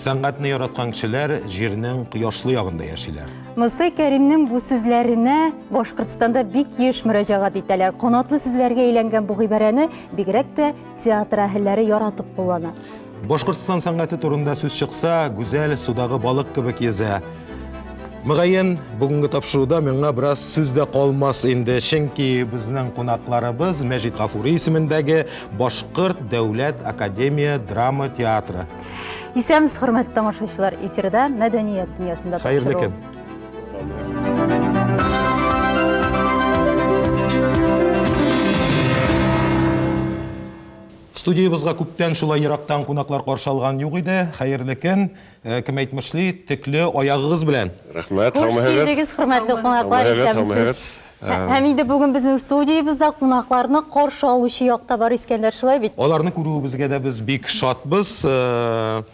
Сәнгатьне яраткан кешеләр җирнең кояшлы ягында яшиләр. Мостай Кәримнең бу сүзләренә Башкортстанда бик еш мөрәҗәгать итәләр. Канатлы сүзләргә әйләнгән бу гыйбарәне бигрәк тә театр әһелләре яратып куллана. Башкортстан сәнгате турында сүз чыкса, Гүзәл судагы балык кебек йөзә. Мөгаен, бүгенге тапшыруда миңа бераз сүз дә калмас инде, чөнки безнең кунакларыбыз Мәҗит Гафури исемендәге Башкорт дәүләт академия драма театры. Исәнмесез, хөрмәтле тамашачылар, эфирда Мәдәният дөньясында Хәерле тапшыру. көн. Студиябызга күптән шулай ерактан кунаклар каршы алган юк иде. Хәерле көн. Кем әйтмешли, төкле аягыгыз белән. Рәхмәт, Хуш килдегез, хөрмәтле кунаклар, исәнмесез. Һәм инде бүген безнең студиябездә кунакларны каршы алучы якта бар Искәндәр, шулай бит? Аларны күрүебезгә дә без бик шатбыз.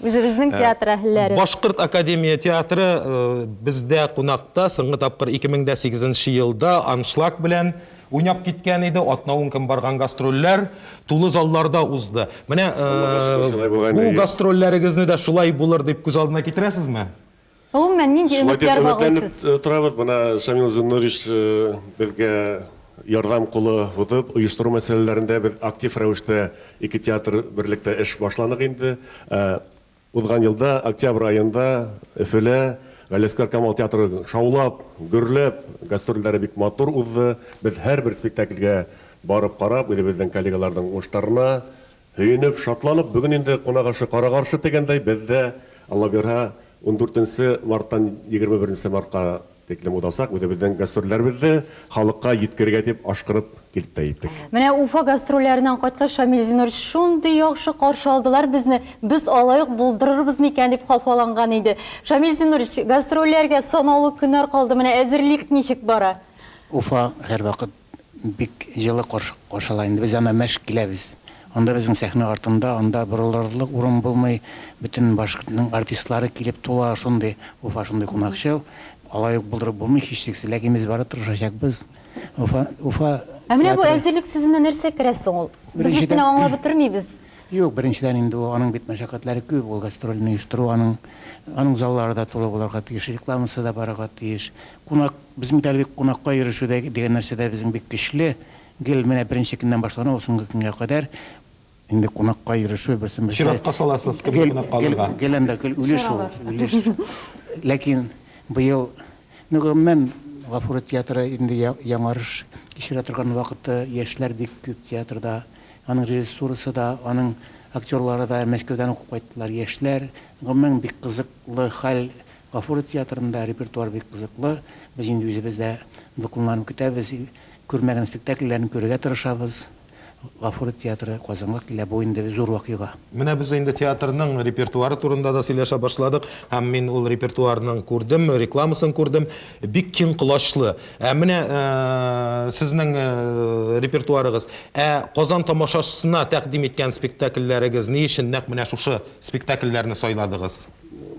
Үзебезнең театр әһелләре. Башкорт академия театры бездә кунакта соңгы тапкыр 2008 елда аншлаг белән уйнап киткән иде. Атна-ун көн барган гастрольләр тулы залларда узды. Менә бу гастрольләрегезне дә шулай булыр дип күз алдына китерәсезме? Гомумән, нинди Шулай дип өметләр өметләнеп баглыйсыз? торабыз. Менә Шамил Зиннурович безгә ярдәм кулы һузып, оештыру мәсьәләләрендә без актив рәвештә ике театр берлектә эш башланык инде. Узган елда октябрь аенда Өфелә Галиәсгар Камал театры шаулап, гөрләп, гастрольләре бик матур узды. Без һәрбер спектакльгә барып карап, үзебезнең коллегаларның уңышларына һөенеп, шатланып, бүген инде кунак ашы кара-каршы дигәндәй, без дә, Алла боерһа, ундүртенче марттан 21 мартка тиклем узасак, үзебезнең гастрольләребезне халыкка җиткерергә дип ашкынып килеп тә җиттек. Менә Уфа гастрольләреннән кайткач, Шамил Зиннурович, шундый яхшы каршы алдылар безне, без алай ук булдырырбыз микән дип хафаланган иде. Шамил Зиннурович, гастрольләргә санаулы көннәр калды, менә әзерлек ничек бара? Уфа һәрвакыт Бик җылы каршыла инде. Без анда мәш киләбез. Анда безнең сәхнә артында, анда борылырлык урын булмый. Бөтен башкортның артистлары килеп тула. Шундый Уфа шундый кунакчыл. Алай ук булдырып булмый һичшиксез. Ләкин без бары тырышачакбыз. Уфа, Уфа Ә менә бу театры. әзерлек сүзенә нәрсә керә соң ул? Без бит Беренчедән, менә аңлап бетермибез. Юк, беренчедән инде ул аның бит мәшәкатьләре күп, ул гастрольне оештыру, аның аның заллары да тулы булырга тиеш, рекламасы да барырга тиеш. Кунак Безнең дә бик кунакка йөрешү дә дигән нәрсә дә безнең бик көчле. Гел менә беренче көннән башлана ул соңгы көнгә кадәр. Инде кунакка йөрешү берсен берсе. Чиратка саласыз, кемне Гел, кунакка гел, алырга? гел анда гел үлеш ул, үлеш. Ләкин быел, ну гомумән, Гафури театры инде яңарыш кичерә торган вакыты, яшьләр бик күп театрда. Аның режиссурасы да, аның актерлары да Мәскәүдән укып кайттылар, яшьләр. Гомумән, бик кызыклы хәл. Гафури театрында репертуар бик кызыклы. Без инде үзебез дә дулкынланып көтәбез. Күрмәгән спектакльләрне күрергә тырышабыз. Гафури театры Казанга килә, бу инде зур вакыйга. Менә без инде театрның репертуары турында да сөйләшә башладык. Һәм мин ул репертуарның күрдем, рекламасын күрдем. Бик киң колачлы. Ә менә сезнең репертуарыгыз, ә Казан тамашачысына тәкъдим иткән спектакльләрегез ни өчен нәкъ менә шушы спектакльләрне сайладыгыз?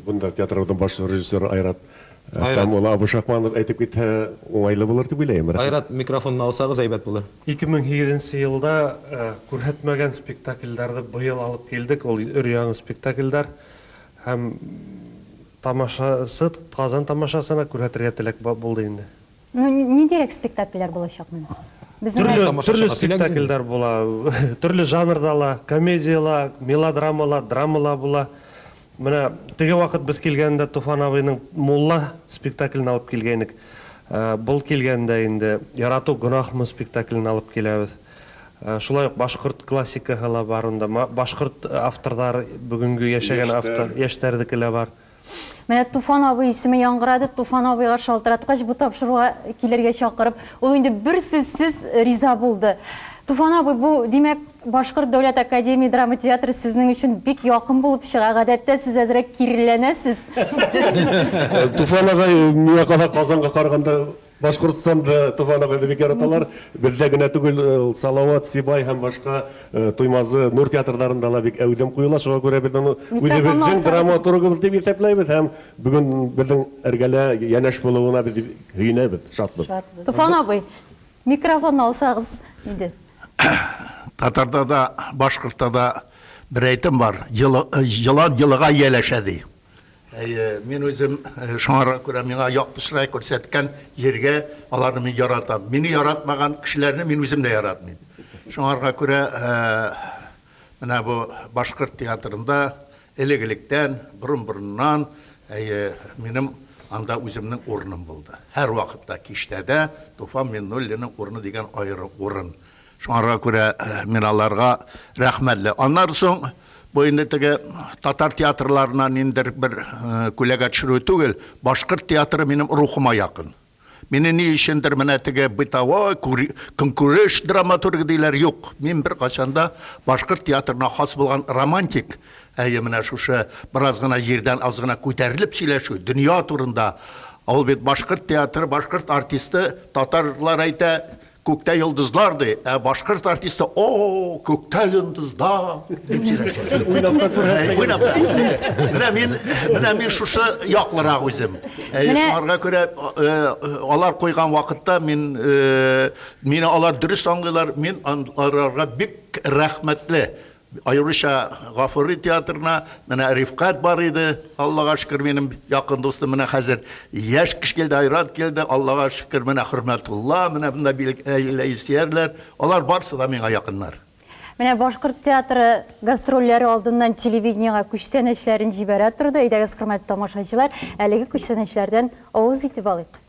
Бында театрыбызның баш режиссеры Айрат Әхтәм улы Абушахманов әйтеп китһә, уңайлы булыр дип уйлыйм. Айрат, микрофонны алсагыз әйбәт булыр. 2008 нче елда күрһәтмәгән спектакльләрне быел алып килдек. Ул өр-яңы спектакльләр һәм тамашасы, Казан тамашасына күрһәтергә теләк булды инде. Ну, ниндирәк спектакльләр булачак менә? Безнең Төрле, төрле спектакльләр була. Төрле жанрда ла, комедия ла, мелодрама ла, драма ла була. Менә теге вакыт без килгәндә Туфан абыйның Мулла спектаклен алып килгәйнек. Э, был килгәндә инде Ярату гөнаһмы спектаклен алып киләбез. Э, шулай ук башкорт классикаһы ла бар унда. Башкорт авторлар бүгенге яшәгән автор, яшьләрнеке лә бар. Менә Туфан абый исеме яңгырады. Туфан абыйга шалтыраткач, бу тапшыруга килергә чакырып, ул инде бер сүзсез риза булды. Туфан абый, бу, димәк, Башкорт дәүләт академия драма театры сезнең өчен бик якын булып чыга. Гадәттә сез әзрәк киреләнәсез. Туфан агай миңа калса Казанга караганда Башкортстанда Туфан агайны бик яраталар. Бездә генә түгел, ул Салават, Сибай һәм башка Туймазы, Нур театрларында ла бик әүдем куела. Шуңа күрә без аны үзебезнең драматургыбыз дип исәпләйбез һәм бүген безнең эргәлә янәш булуына без һөенәбез, шатбыз. Туфан абый, микрофонны алсагыз иде. Татарда да, башкортта да бер әйтем бар, елан елыга ияләшә ди. Әйе, мин үзем шуңарга күрә миңа якты чырай күрсәткән җиргә аларны мин яратам. Мине яратмаган кешеләрне мин үзем дә яратмыйм. Шуңарга күрә менә бу башкорт театрында элек-электән, борын-борыннан, әйе, минем анда үземнең урыным булды. Һәрвакытта киштәдә Туфан Миңнуллинның урыны дигән аерым урын. Шуңарга күрә мин аларга рәхмәтле. Аннан соң бу инде теге татар театрларына ниндидер бер күләгә төшерү түгел, башкорт театры минем рухыма якын. Мине ни өчендер менә теге бытовой, көнкүреш драматургы диләр, юк. Мин беркайчан да башкорт театрына хас булган романтик, әйе, менә шушы бераз гына җирдән аз гына күтәрелеп сөйләшү, дөнья турында. Ул бит башкорт театры, башкорт артисты, татарлар әйтә, Күктә йолдызлар, ди, ә башкорт артисты, О, күктә йолдызлар, дип сөйләшә. Уйнап та күрһәтмәгән. Уйнап та. Менә мин, менә мин шушы яклырак үзем. Шуңарга күрә алар куйган вакытта мин, мине алар дөрес аңлыйлар, мин аларга бик рәхмәтле. Аеруча Гафури театрына, менә Рифкать бар иде, Аллага шөкер, минем якын дустым, менә хәзер яшь кеше килде, Айрат килде, Аллага шөкер, менә Хөрмәтулла, менә монда Илсөярләр, алар барысы да миңа якыннар. Менә башкорт театры гастрольләре алдыннан телевидениегә күчтәнәчләрен җибәрә торды. Әйдәгез, хөрмәтле тамашачылар, әлеге күчтәнәчләрдән авыз итеп алыйк.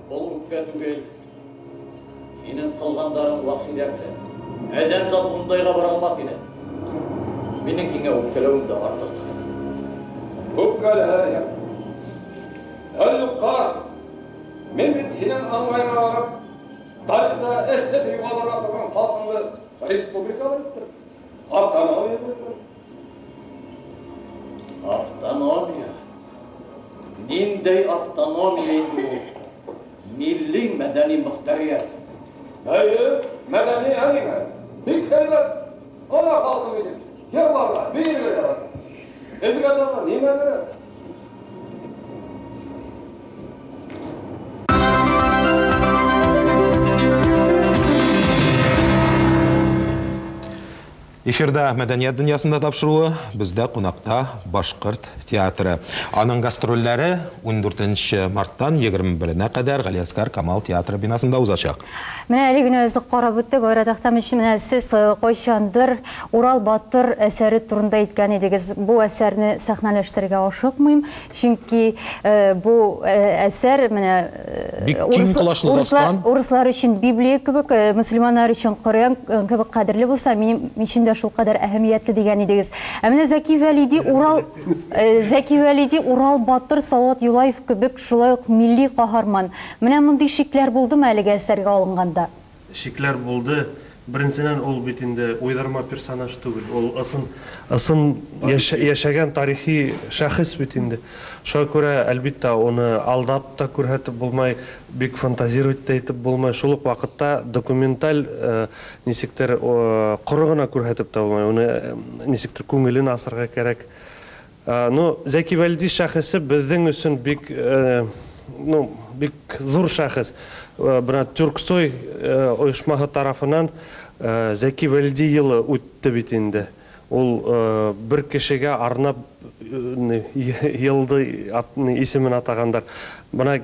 Ул үпкә түгел, Синең кылгандарың вак сөйләрсең. Адәм заты ундайга бара алмас иде. Минем сиңа үпкәләвем дә артык. Үпкәләм. Әле юкка. Мин бит синең аңгайыңа барып, тарихта эз-эз югалырга торган халкыңны республикалы иттереп, автономия бирдем. Автономия. Ниндәй автономия инде ул? Милли мәдәни мохтарият. Әйе, мәдәни әниме? Бик һәйбәт. Ана халкым өчен җырларга, биергә ярата. Безгә тагы нимә кирәк? Эфирда Мәдәният дөньясында тапшыруы, бездә кунакта Башкорт театры. Аның гастрольләре 14 марттан 21-нә кадәр Галиәсгар Камал театры бинасында узачак. Менә әле генә өзек карап үттек, Айрат Әхтәмович, менә сез кайчандыр Урал батыр әсәре турында әйткән идегез. Бу әсәрне сәхнәләштерергә ашыкмыйм, чөнки бу әсәр менә Бик киң колачлы дастан. Урыслар өчен Библия кебек, мөселманнар өчен Коръән кебек кадерле булса, минем өчен дә шулкадәр әһәмиятле дигән идегез. Ә менә Зәки Вәлиди Урал Зәки Вәлиди Урал батыр Салават Юлаев кебек шулай ук милли каһарман. Менә мондый шикләр булдымы әлеге әсәргә алынганда? Шикләр булды. Беренчедән, ул бит инде уйдырма персонаж түгел. Ул ысын, ысын яшәгән тарихи шәхес бит инде. Шуңа күрә, әлбиттә, аны алдап та күрһәтеп булмай, бик фантазировать та итеп булмай. Шул ук вакытта документаль ничектер коры гына күрһәтеп тә булмай. Аны ничектер күңелен асырга кәрәк. Ну, Зәки Вәлиди шәхесе безнең өчен бик, ну, бик зур шәхес. Менә Тюрксой оешмасы тарафыннан Зәки Вәлиди елы үтте бит инде. Ул бер кешегә арнап елды исемен атагандар. Менә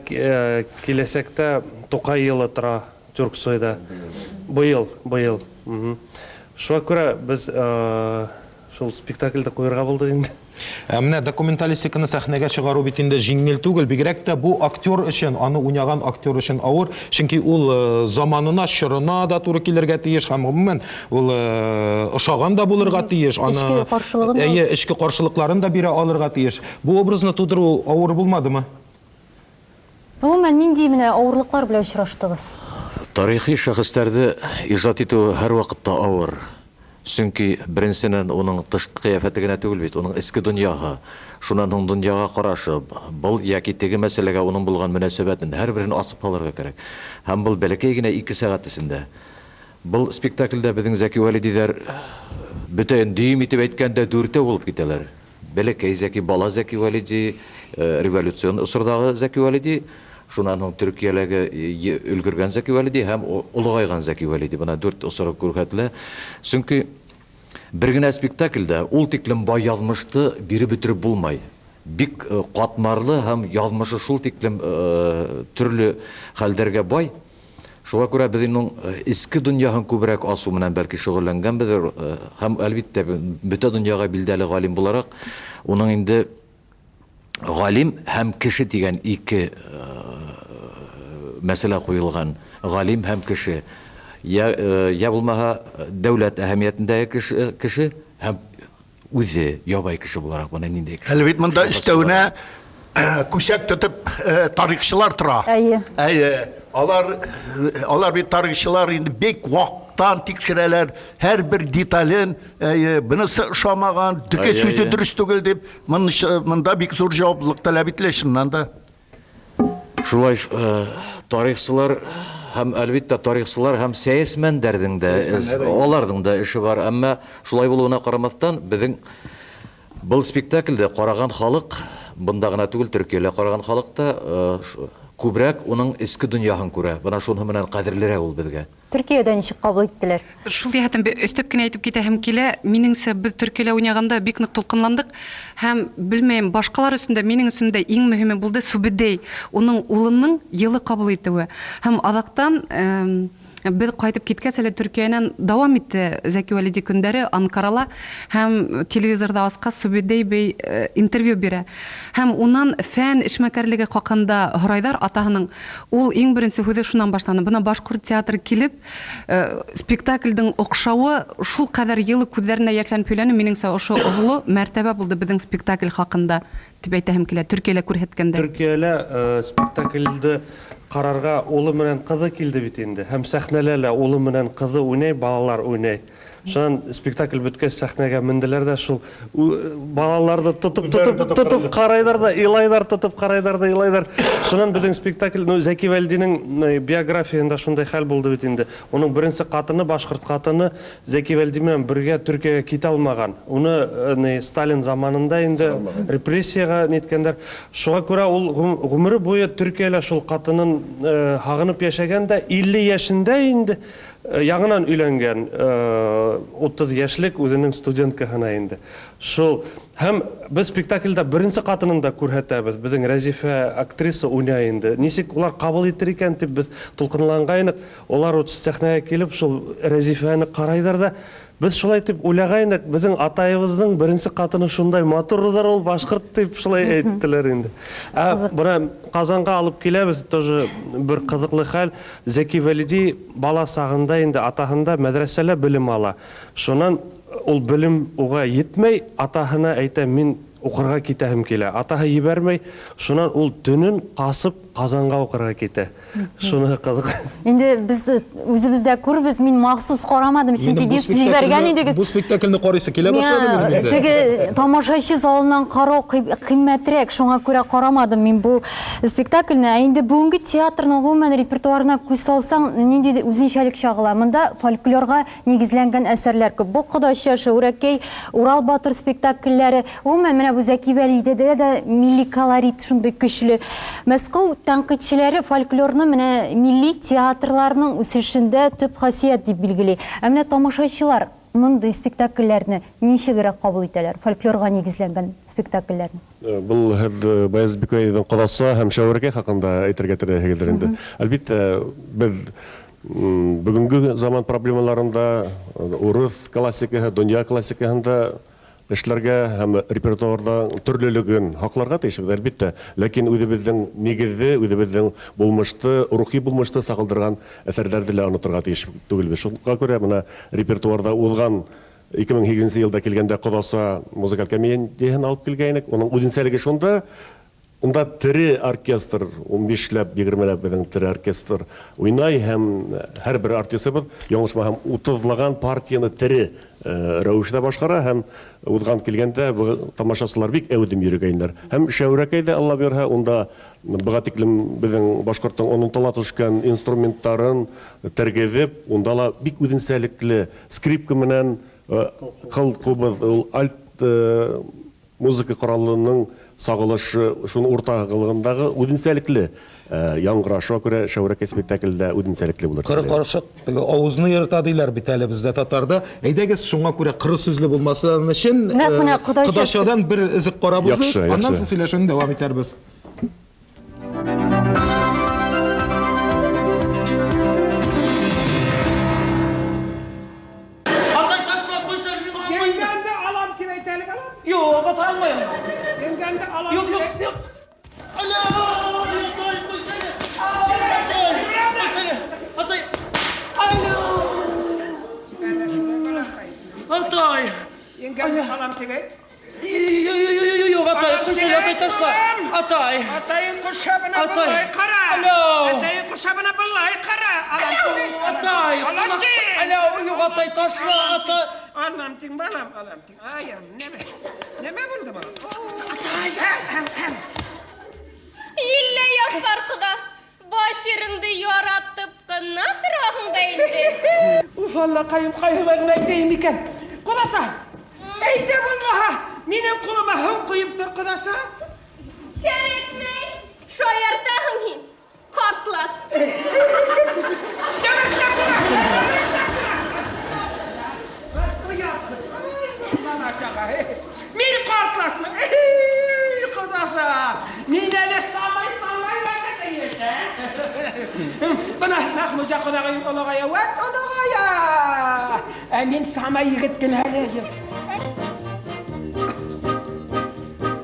киләчәктә Тукай елы тора Тюрксойда. Быел, быел. Шуңа күрә без. Шул спектакльдә куярга булдык инде. Ә менә документалистиканы сәхнәгә чыгару бит инде җиңел түгел, бигрәк тә бу актер өчен, аны уйнаган актер өчен авыр, чөнки ул заманына, чорына да туры килергә тиеш һәм гомумән ул ошаган да булырга тиеш, аны Эчке каршылыгын да. Әйе, эчке каршылыкларын да бирә алырга тиеш. Бу образны тудыру авыр булмадымы? Гомумән, нинди менә авырлыклар белән очраштыгыз? Тарихи шәхесләрне иҗат итү һәрвакытта авыр. Чөнки, беренченнән, уның тышкы кыяфәте генә түгел бит, уның эчке дөньяһы, шуннан һуң дөньяга карашы, был яки теге мәсьәләгә уның булган мөнәсәбәтен, һәрберен асып калырга кирәк. Һәм был бәләкәй генә ике сәгать эчендә. Был спектакльдә безнең Зәки Вәлидиләр бөтен дөем итеп әйткәндә дүртәү булып китәләр. Бәләкәй Зәки, бала Зәки Вәлиди, революцион осырдагы Зәки Вәлиди, шуннан һуң Төркияләге өлгергән Зәки Вәлиди һәм олыгайган Зәки Вәлиди. Менә дүрт осыры күрһәтелә. Чөнки бер генә спектакльдә ул тиклем бай язмышты биреп бетереп булмай. Бик катмарлы һәм язмышы шул тиклем төрле хәлдәргә бай. Шуңа күрә без инде аның эчке дөньяһын күбрәк ачу белән бәлки шөгыльләнгәнбездер. Һәм, әлбиттә, бөтә дөньяга билдәле галим буларак, уның инде галим һәм кеше дигән ике мәсьәлә куелган. Галим һәм кеше. Я, я булмаһа, дәүләт әһәмиятендәге кеше, кеше һәм Үзе ябай кеше буларак менә ниндәй кеше. Әле бит монда өстәвенә күсәк тотып тарихчылар тора. Әйе. Әйе. Алар алар бит тарихчылар инде бик вактан тикшерәләр һәрбер детален. Әйе, бунысы ошамаган, теге сүзе дөрес түгел дип, монда бик зур җаваплылык таләп ителә чыннан да. Шулай тарихчылар һәм, әлбиттә, тарихчылар һәм сәясмәндәрнең дә, аларның да эше бар. Әмма шулай булуына карамастан, безнең был спектакльдә караган халык, бында гына түгел, Төркиялә караган халык та күбрәк уның эчке дөньяһын күрә. Менә шуның белән кадерлерәк ул безгә. Төркиядә ничек кабул иттеләр? Шул җәһәттән бер өстәп кенә әйтеп китәһем килә. Минеңчә, без Төркиялә уйнаганда бик нык дулкынландык һәм, белмәем, башкалар өчен дә, минең өчен дә иң мөһиме булды Сүбүдәй, уның улының елы кабул итүе. Һәм азактан без кайтып киткәч әле Төркиянән дәвам итте Зәки Вәлиди көндәре Анкарала һәм телевизорда аска Сүбүдәй бей интервью бирә. Һәм унан фән эшмәкәрлеге хакында һорайдар атаһының. Ул иң беренче һүзе шуннан башланды. Бына башкорт театры килеп, спектакльдең охшавы шул кадәр елы күзләренә яшьләнеп һөйләнү, минеңчә, ошо олы мәртәбә булды безнең спектакль хакында, дип әйтәһем килә, Төркиялә күрһәткәндә. Төркиялә спектакльде карарга улы менән кызы килде бит инде. Һәм сәхнәлә лә улы менән кызы уйнай, балалар уйнай. Шуннан спектакль беткәч сәхнәгә менделәр дә шул балаларны тотып тотып тотып карайлар да илайлар, тотып карайлар да илайлар. Шуннан безнең спектакль, ну, Зәки Вәлидинең биографиясендә шундый хәл булды бит инде. Уның беренче катыны, башкорт катыны Зәки Вәлиди белән бергә Төркиягә китә алмаган. Уны ни Сталин заманында инде репрессиягә ниткәннәр. Шуңа күрә ул гомере буе Төркиялә шул катынын һагынып яшәгән дә 50 яшендә инде Яңынан өйләнгән, 30 яшьлек үзенең студенткаһына инде. Шул. Һәм без спектакльдә беренче катынын да күрһәтәбез. Безнең Рәзифә актриса уйнай инде. Ничек улар кабул итер икән дип без дулкынлангайнык. Улар вот сәхнәгә килеп шул Рәзифәне карайдар да, без шулай дип уйлагайнык, безнең атаебызның беренче катыны шундай матурдыр ул, башкорт дип шулай әйттеләр инде. Ә менә Казанга алып киләбез, тоже бер кызыклы хәл. Зәки Вәлиди бала сагында инде атаһында мәдрәсәлә белем ала. Шуннан ул белем уга йитмәй, атаһына әйтә, мин укырга китәһем килә. Атаһы йибәрмәй, шуннан ул төнен касып Казанга укырга китә. Шуныһы кызык. Инде без үзебез дә күрбез, мин махсус карамадым, чөнки диск җибәргән идегез. Бу спектакльне карыйсы килә башлады минем инде. Теге тамашачы залыннан карау кыйммәтрәк, шуңа күрә карамадым мин бу Спектакльне, ә инде бүгенге театрның гомумән репертуарына күз салсаң, нинди үзенчәлек чагыла. Монда фольклорга нигезләнгән әсәрләр күп. Бу Кодача, Шәүрәкәй, Урал батыр спектакльләре. Гомумән, менә бу Зәки Вәлидә дә милли колорит шундый көчле. Мәскәү тәнкыйтьчеләре фольклорны менә милли театрларның үсешендә төп хасият дип билгели. Ә менә тамашачылар мондый спектакльләрне ничегрәк кабул итәләр, фольклорга нигезләнгән спектакльләрне? Был һеҙ Баяз Бикбаевның ҡоҙасы һәм Шәүрәкәй хаҡында әйтергә теләйһегеҙҙер инде. Әлбиттә, беҙ бөгөнгө заман проблемаларында урыҫ классикаһы, донъя классикаһында эшләргә һәм репертуарда төрлелеген һакларга тиешбез, әлбиттә. Ләкин үзебезнең нигезне, үзебезнең булмышты, рухи булмышты сагылдырган әсәрләрне дә онытырга тиеш түгелбез. Шуңа күрә менә репертуарда узган 2008 нче елда килгәндә Кодаса музыкаль комедияһен алып килгәйнек. Уның үзенчәлеге шунда, унда тере оркестр, унбишләп, егермеләп безнең тере оркестр уйнай һәм һәрбер артистыбыз, яңлышмасам, утызлаган партияне тере рәвештә башкара һәм узган килгәндә тамашачылар бик әүдем йөрегәйннәр. Һәм Шәүрәкәй дә, Алла боерһа, унда быга тиклем безнең башкортның онытыла төшкән инструментларын тергезеп, унда ла бик үзенчәлекле Скрипка менән кыл кубыз, ул альт музыка коралының сагылышы, шуның урталыгындагы үзенчәлекле яңгыраш. Шуңа күрә Шәүрәкәй спектакле дә үзенчәлекле булыр. Кыры каршык авызны ерта диләр бит әле бездә татарда. Әйдәгез, шуңа күрә кыры сүзле булмасын өчен кодачадан бер өзек карап узыйк, аннан соң сөйләшүне дәвам итәрбез. Атай ташлап куйса, мин алмыйм. Yengəmdə alam дип әйт әле, балам. Юк, ата алмыйм. Yengəmdə alam. Юк, юк, юк. Алло, атай, куйсana. Атай, куйсana. Атай. Алло. Атай. Yengəmdə alam дип әйт. Юк, атай, куйсana, атай ташла. Атай. Атайың кушабына Атай. былай кара. Алло. Әсәйең кушабына былай кара. Атай. Алам дим. Алло, юк, атай ташла, атай. Алам дим, балам, алам дим. Ай, нәмә? Нәмә булды балам? Атай. Иллә Яфар кода, Басирыңды яратып кына тораһың да инде. Уф, Аллакаем, кайһылай гына әйтәем икән. Кодаса, әйдә булмаһа, минем кулыма һуң куеп тор, кодаса. Кәрәкми, шаяртаһың һин, картлас. Тәмәшләп тора, тәмәшләп тора. Мин картласмын. Кодаса, мин әле самай-самай Бына Мәхмүзә кодагый олыгая, вәт олыгая. Ә мин самай егет кенә әле.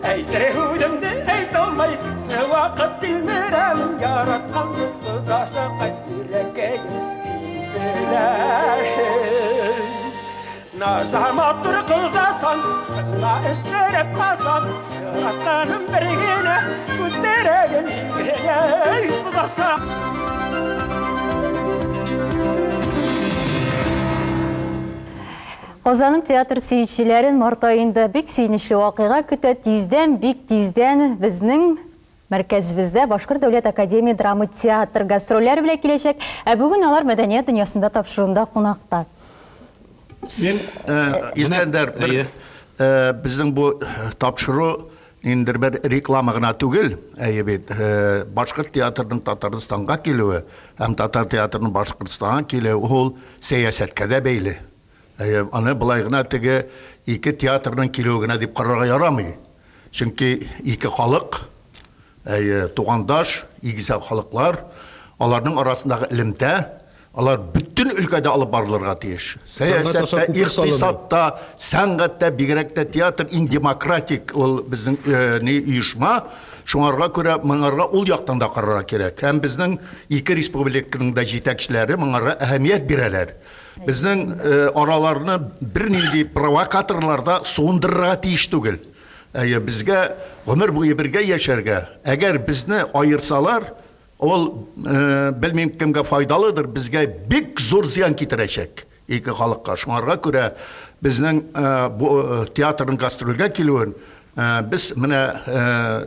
Әйтер үдемде әйтә алмай, вакыт тилмерәм, яраткан кодасакай йөрәкәем, һин беләһең. Наза матур кыздасан, кылга өстерәп басам, яратканым бер генә, күтәрәген генә, кодаса. Казанның театр сөючеләрен март аенда бик сөенечле вакыйга көтә. Тиздән, бик тиздән безнең мәркәзебездә Башкорт дәүләт академия драма театр гастрольләре белән киләчәк. Ә бүген алар мәдәният дөньясында тапшыруында кунакта. Мин, Искәндәр, бер, безнең бу тапшыру ниндидер бер реклама гына түгел, әйе бит, Башкорт театрының Татарстанга килүе һәм татар театрының Башкортстанга килүе ул сәясәткә дә бәйле. Әйе, аны болай гына теге ике театрның килүе генә дип карарга ярамый. Чөнки ике халык, әйе, тугандаш, игезәк халыклар, аларның арасындагы элемтә, алар бөтен өлкәдә алып барылырга тиеш. Сәясәттә, икътисадта, сәнгатьтә, бигрәк тә театр иң демократик ул безнең ни оешма. Шуңарга күрә моңарга ул яктан да карарга кирәк. Һәм безнең ике республиканың да җитәкчеләре моңарга әһәмият бирәләр. Безнең араларны бернинди провокаторлар да суындырырга тиеш түгел. Әйе, безгә гомер буе бергә яшәргә. Әгәр безне аерсалар, ул белмим кемгә файдалыдыр, безгә бик зур зыян китерәчәк ике халыкка. Шуңарга күрә безнең бу театрның гастрольгә килүен без менә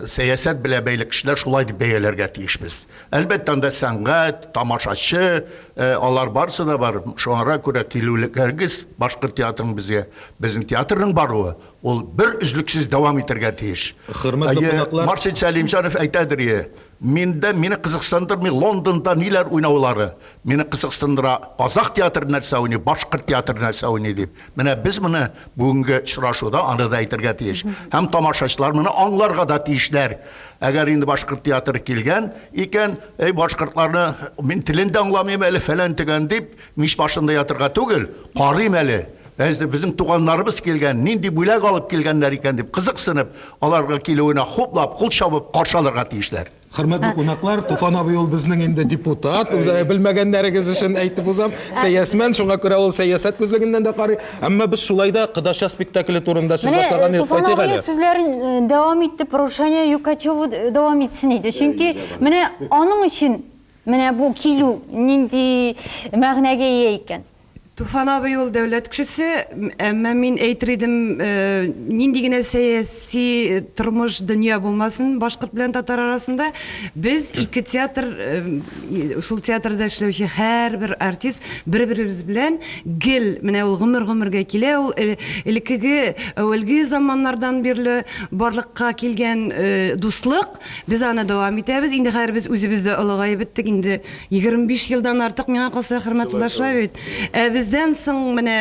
сәясәт белән бәйле кешеләр шулай дип бәяләргә тиешбез. Әлбәттә, анда сәнгать, тамашачы, алар барысы да бар. Шуңарга күрә килүләрегез башкорт театрының безгә, безнең театрның баруы, ул бер өзлексез дәвам итәргә тиеш. Хөрмәтле кунаклар. Марсель Сәлимҗанов әйтәдер, миндә мине кызыксындырмый Лондонда ниләр уйнаулары. Мине кызыксындыра казах театры нәрсә уйный, башкорт театры нәрсә уйный дип. Менә без моны бүгенге очрашуда аны да әйтергә тиеш. Һәм тамашачылар моны аңларга да тиешләр. Әгәр инде башкорт театры килгән икән, эй, башкортларны мин телен дә аңламыйм әле фәлән төгән дип, мич башында ятырга түгел, карыйм әле. Әзер безнең туганнарыбыз килгән, нинди бүләк алып килгәннәр икән дип кызыксынып, аларга килүенә хуплап, кул чабып каршы алырга тиешләр. Хөрмәтле кунаклар, Туфан абый ул безнең инде депутат, үзе белмәгәннәрегез өчен әйтеп узам, сәясмән, шуңа күрә ул сәясәт күзлегеннән дә карый. Әмма без шулай да Кодача спектакле турында сүз Менә башлаган идек, Туфан кайтыйк абыйның әле. сүзләрен дәвам итеп Рушания Юкачева дәвам итсен иде. Чөнки менә аның өчен менә бу килү нинди мәгънәгә ия икән. Туфан абый ул дәүләт кешесе, әмма мин әйтер идем, нинди генә сәяси тормыш, дөнья булмасын башкорт белән татар арасында, без ике театр, шул театрда эшләүче һәрбер артист бер-беребез белән гел, менә ул гомер-гомергә килә, ул элеккеге, әүвәлге заманнардан бирле барлыкка килгән дуслык, без аны дәвам итәбез. Инде хәзер без үзебез дә олыгаеп беттек, инде 25 елдан артык миңа калса, Хөрмәтулла, шулай бит. Ә бездән соң менә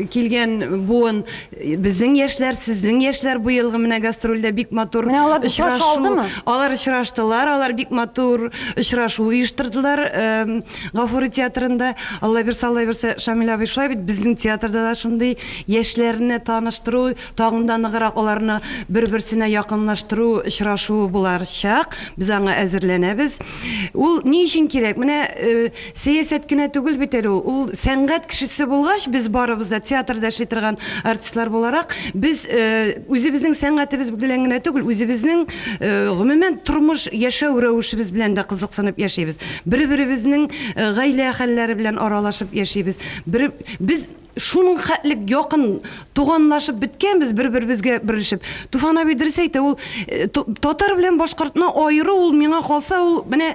килгән буын, безнең яшьләр, сезнең яшьләр бу елгы менә гастрольдә бик матур Менә алар очраша очрашу. алдымы? Алар очраштылар, алар бик матур очрашу оештырдылар Гафури театрында. Алла бирсә, Алла бирсә, Шамил абый, шулай бит, безнең театрда да шундый яшьләрне таныштыру, тагын да ныграк аларны бер-берсенә якынлаштыру очрашуы булачак. Без аңа әзерләнәбез. Ул ни өчен кирәк? Менә сәясәт кенә түгел бит әле ул. Ул сәнгать кешесе булгач, без барыбыз да театрда эшли торган артистлар буларак, без үзебезнең сәнгатебез белән генә түгел, үзебезнең гомумән тормыш, яшәү рәвешебез белән дә кызыксынып яшибез. Бер-беребезнең гаилә хәлләре белән аралашып яшибез. Бер, без Шуның хәтлек якын туганлашып беткәнбез, бер-беребезгә берешеп. Туфан абый дөрес әйтә, ул татар белән башкортны аеру ул миңа калса, ул менә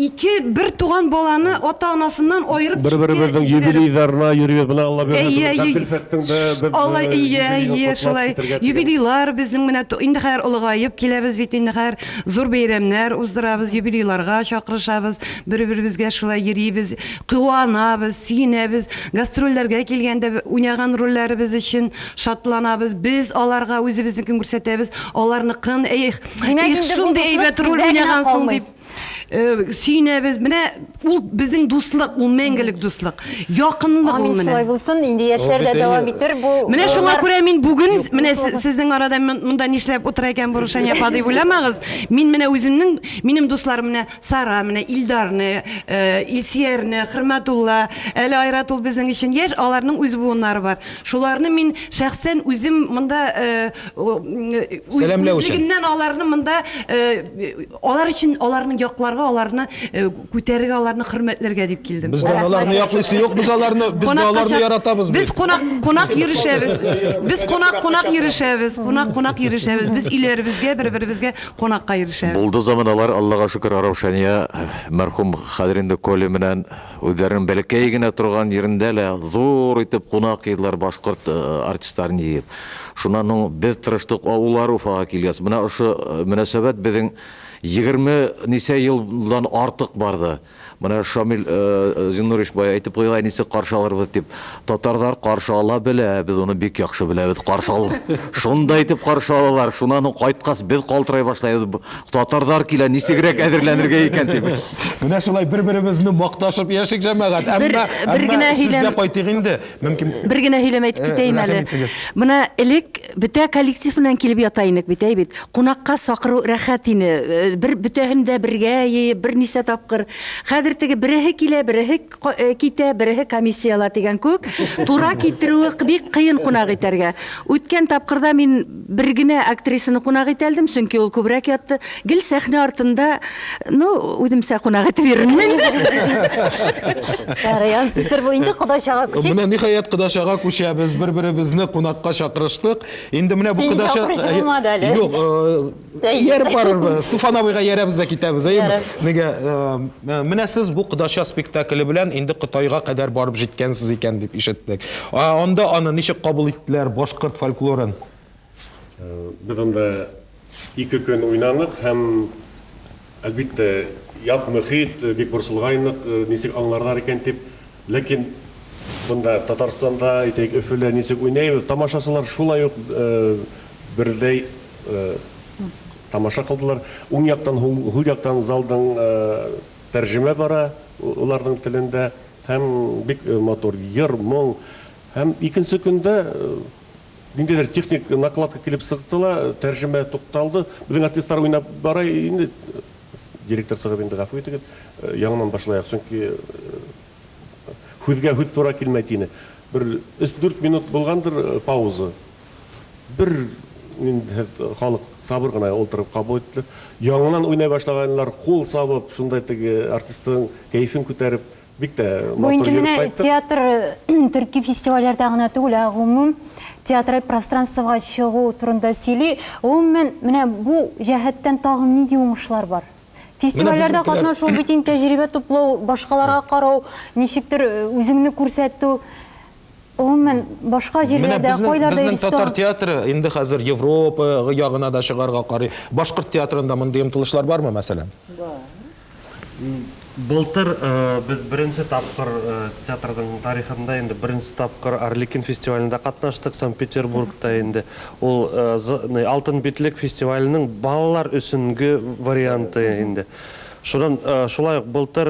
ике бер туган баланы ата-анасыннан аерып читкә Бер-беребезнең юбилейларына йөрибез, менә Алла бирде, Габделфәттең дә без Алла, ия, ия, шулай. Юбилейлар безнең менә инде хәзер олыгаеп киләбез бит инде хәзер зур бәйрәмнәр уздырабыз, юбилейларга чакырышабыз, бер-беребезгә шулай йөрибез, куанабыз, сөенәбез. Гастрольләргә килгәндә уйнаган рольләребез өчен шатланабыз. Без аларга үзебезнекен күрсәтәбез, аларныкын, эх, Димәк, эх, инде бу шундый дуслык әйбәт роль сездә генә уйнагансың калмый. дип сөенәбез. Менә ул безнең дуслык, ул мәңгелек дуслык. Якынлык ул Амин, менә. шулай булсын. Инде яшьләр дә дәвам итер бу. Менә шуңа еллар. күрә мин бүген, менә сезнең арада монда нишләп утыра икән бу Рушания апа дип уйламагыз. Мин менә үземнең, минем дусларым менә Сара, менә Илдарны, Илсиярне, Хөрмәтулла, әле Айрат ул безнең өчен яшь, аларның үз буыннары бар. Шуларны мин шәхсән үзем монда үз Сәламләү өчен. үзлегемнән аларны монда алар өчен аларны якларга, аларны күтәрергә, аларны хөрмәтләргә дип килдем. Бездән аларны яклыйсы юк, без аларны, без дә аларны яратабыз Без бит. кунак кунак йөрешәбез. Без кунак кунак йөрешәбез. Кунак кунак йөрешәбез. Без өйләребезгә бер-беребезгә Кунакка ирешәбез. Булды заманалар, Аллага шөкер, Раушания мәрхүм хәзер инде Коля менән үзләренең бәләкәй генә торган җирендә лә зур итеп кунак йыйдылар башкорт артистларын җыеп. Шуннан һуң без тырыштык, улар Уфага килгәч. Менә ошо мөнәсәбәт безнең 20 ничә елдан артык барды. Менә Шамил Зиннурович бая әйтеп куйган, әнисе каршы алырбыз дип. Татарлар каршы ала белә, без аны бик яхшы беләбез, каршы алу. Шунда итеп каршы алалар. Шуннан соң кайткач без калтырай башлайбыз. Татарлар килә, ничегрәк әзерләнергә икән дип. Менә шулай бер-беребезне макташып яшик, җәмәгать. Әмма, бер генә әмма сүзгә кайтыйк инде. Мөмкин. Бер генә һөйләм әйтеп китәем әле. Менә элек бөтә коллектив белән килеп ята инек бит, әй бит. Кунакка сакыру рәхәт ине. Бер бөтәһен дә бергә йыеп, берничә тапкыр. Хәзер теге береһе килә, береһе китә, береһе комиссия ала дигән күк, тура китерүе бик кыен кунак итәргә. Үткән тапкырда мин бер генә актрисаны кунак итә алдым, чөнки ул күбрәк ятты. Гел сәхнә артында, ну, үземчә кунак итеп йөрермен инде. Ярый, ансы сер бул. Инде кодачага күчик. Менә ниһаять кодачага күчәбез. Бер-беребезне кунакка чакырыштык. Инде менә бу Сине кодача чакыручы булмады әле. Юк, ияреп барырбыз. Туфан абыйга иярәбез дә китәбез, әйеме? Нигә, менә сез бу кодача спектакле белән инде Кытайга кадәр барып җиткәнсез икән дип ишеттек. Анда аны ничек кабул иттеләр, башкорт фольклорын? Без анда ике көн уйнанык һәм, әлбиттә, ят мөхит, бик борчылгайнык, ничек аңларлар икән дип. Ләкин монда Татарстанда, әйтәйек, Өфелә ничек уйныйбыз, тамашачылар шулай ук бердәй тамаша кылдылар. Уң яктан, һул яктан залдың тәрҗемә бара уларның телендә һәм бик матур йыр, моң. Һәм икенче көндә ниндидер техник накладка килеп чыкты ла, тәрҗемә тукталды. Безнең артистлар уйнап бара инде. Директор чыгып инде гафу итегез, яңадан башлаяк, чөнки һүзгә һүз тура килмәй тине. Бер өч-дүрт минут булгандыр пауза. Бер ниндидер халык сабыр гына утырып кабул итте. Яңадан уйнай башлаганнар, кул сабып, шундай теге артистның кәефен күтәреп, Бик тә Бу матур инде йөреп менә кайттык. театр төрки фестивальләрдә генә түгел, ә гомум театраль пространствога чыгу турында сөйли. Гомумән, менә бу җәһәттән тагын нинди уңышлар бар? Менә Фестивальләрдә безнекеләр катнашу бит инде тәҗрибә туплау, башкаларга карау, ничектер үзеңне күрсәтү. Гомумән, башка Менә җирләрдә, безнең, кайларда безнең йөрисез татар тагын? театры инде хәзер Европа ягына да чыгарга карый. Башкорт театрында мондый омтылышлар бармы, мәсәлән? Бар. Былтыр без беренче тапкыр театрның тарихында инде беренче тапкыр Арлекин фестивалендә катнаштык Санкт-Петербургта инде. Ул Алтын битлек фестиваленең балалар өченге варианты инде. Шуннан шулай ук былтыр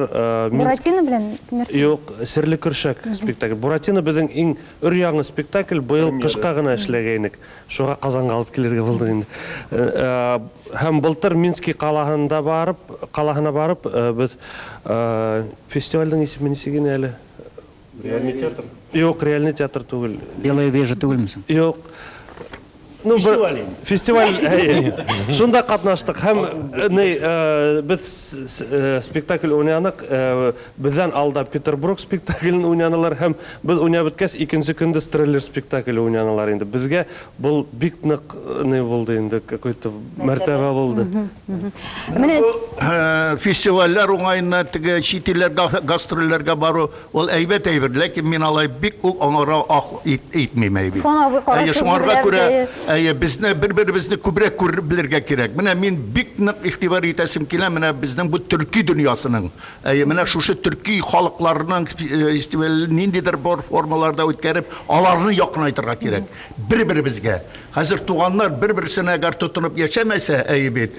Минск Буратино белән нәрсә? Юк, Серле көршәк спектакль. Буратино безнең иң өр-яңы спектакль, быел кышка гына эшләгәйнек. Шуңа Казанга алып килергә булдык инде. Һәм былтыр Мински калаһында барып, калаһына барып, без фестивальнең исеме ничек иде әле? Реальный театр? Юк, реальный театр түгел. Белая вежа түгелме соң? Юк. Ну, фестиваль инде. Фестиваль, әйе. Шунда катнаштык һәм ни, без спектакль уйнанык, Бездән алда Петербург спектаклен уйнанылар һәм без уйнап беткәч, икенче көндә Стреллер спектакле уйнанылар инде. Безгә был бик нык ни булды инде, какой-то мәртәбә булды. Менә Бу фестивальләр уңаеннан теге чит илләргә гастрольләргә бару ул әйбәт әйбер, ләкин мин алай бик үк аңара ах итмим әйбит. Туфан абый Әйе, карашыгызны шуңарга беләбез, күрә, әйе. әйе, безне бер-беребезне күбрәк күреп белергә кирәк. Менә мин бик нык игътибар итәсем килә, менә безнең бу төрки дөньясының Әйе, менә шушы төрки халыкларының фестивален ниндидер бер формаларда үткәреп, аларны якынайтырга кирәк бер-беребезгә. Хәзер туганнар бер-берсенә әгәр тотынып яшәмәсә, әйе бит,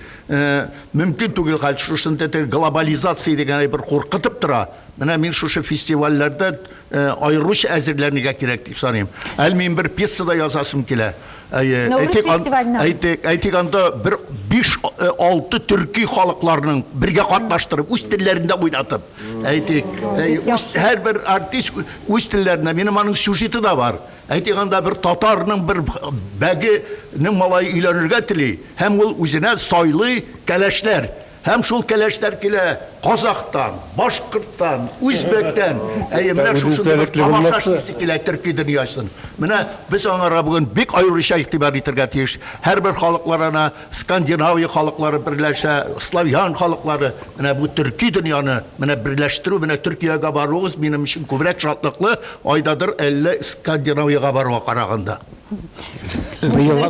мөмкин түгел хәл, шушында теге глобализация дигән әйбер куркытып тора. Менә мин шушы фестивальләрдә аеруча әзерләнергә кирәк дип саныйм. Әле мин бер пьеса да язасым килә. Әйе, Нәүрүз әйтик, ан, фестиваленә. әйтик, әйтик, анда бер 5-6 төрки халыкларның бергә катнаштырып, үз телләрендә уйнатып, әйтик, әй, үз, һәрбер артист үз телләрендә, минем аның сюжеты да бар. Әйтик, анда бер татарның бер бәгенең малае өйләнергә тели, һәм ул үзенә сайлый кәләшләр. Һәм шул кәләшләр килә казахтан, башкорттан, үзбәктән. Әйе, менә шушындый бер тамаша эшлисе килә төрки дөньясын. Менә без аңарга бүген бик аеруча игътибар итәргә тиеш. Һәрбер халыклар ана Скандинавия халыклары берләшә, славян халыклары. Менә бу төрки дөньяны менә берләштерү, менә Төркиягә баруыгыз минем өчен күбрәк шатлыклы, айдадыр әллә Скандинавиягә баруга караганда. Быел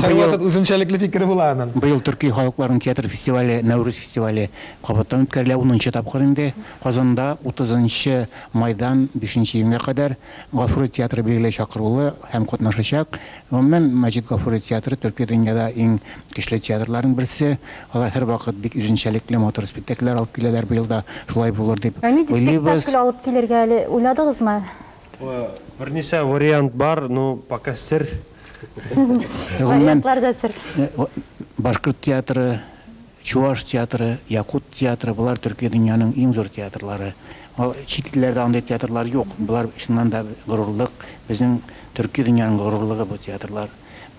Һәрвакыт үзенчәлекле фикере була аның. Быел төрки халыкларның театр фестивале, Нәүрүз фестивале кабаттан үткәрелә, унынчы тапкыр инде. Казанда утызынчы майдан бишенче июньгә кадәр Гафури театры билгеле чакырулы һәм катнашачак. Гомумән, Мәҗит Гафури театры төрки дөньяда иң көчле театрларның берсе. Алар һәрвакыт бик үзенчәлекле, матур спектакльләр алып киләләр. Быел да шулай булыр дип Ә нинди уйлыйбыз. спектакль алып килергә әле уйладыгызмы? Берничә вариант бар, но пока сер. Гомумән, Вариантлар да сер. Башкорт театры, Чуаш театры, Якут театры, болар төрки дөньяның иң зур театрлары. Чит илләрдә андый театрлар юк. Болар чыннан да горурлык, безнең төрки дөньяның горурлыгы бу театрлар.